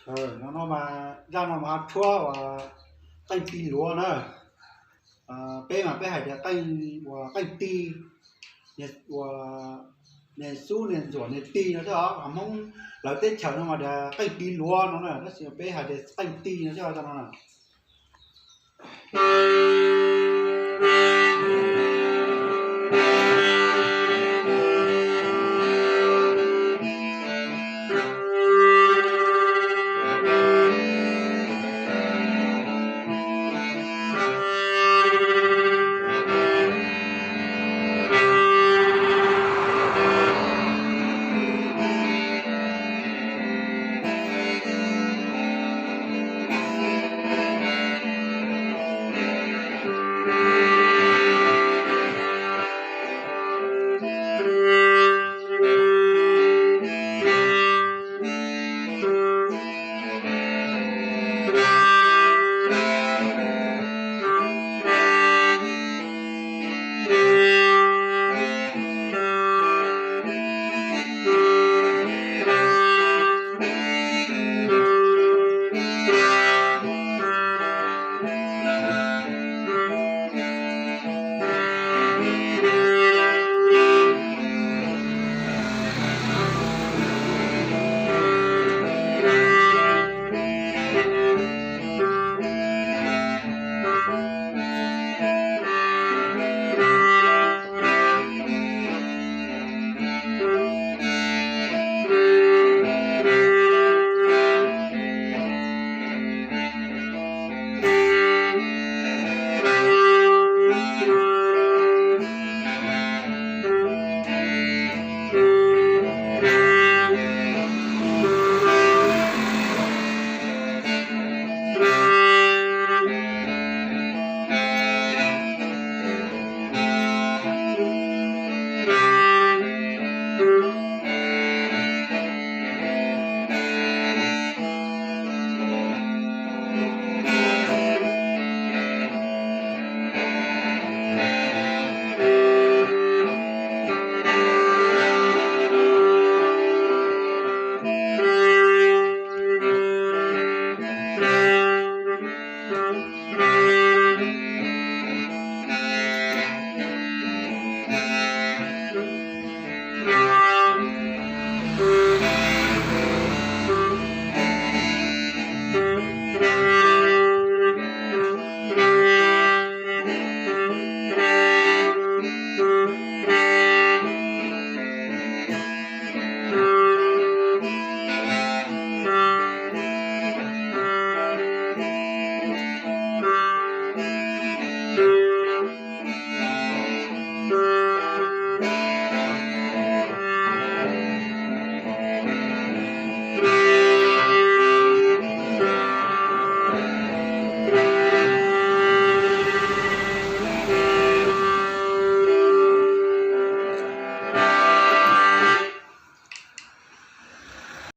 No no mas zaj no mas ho tshuab uas qeej ti luav na. Peb mas peb hais tias qeej uas qeej ti, niag xub niag ntxuam niag ti no xwb os. Hmoob lawv teb chaws no mas tias qeej ti luav no na, tab sis peb hais tias qeej ti no xwb os no na.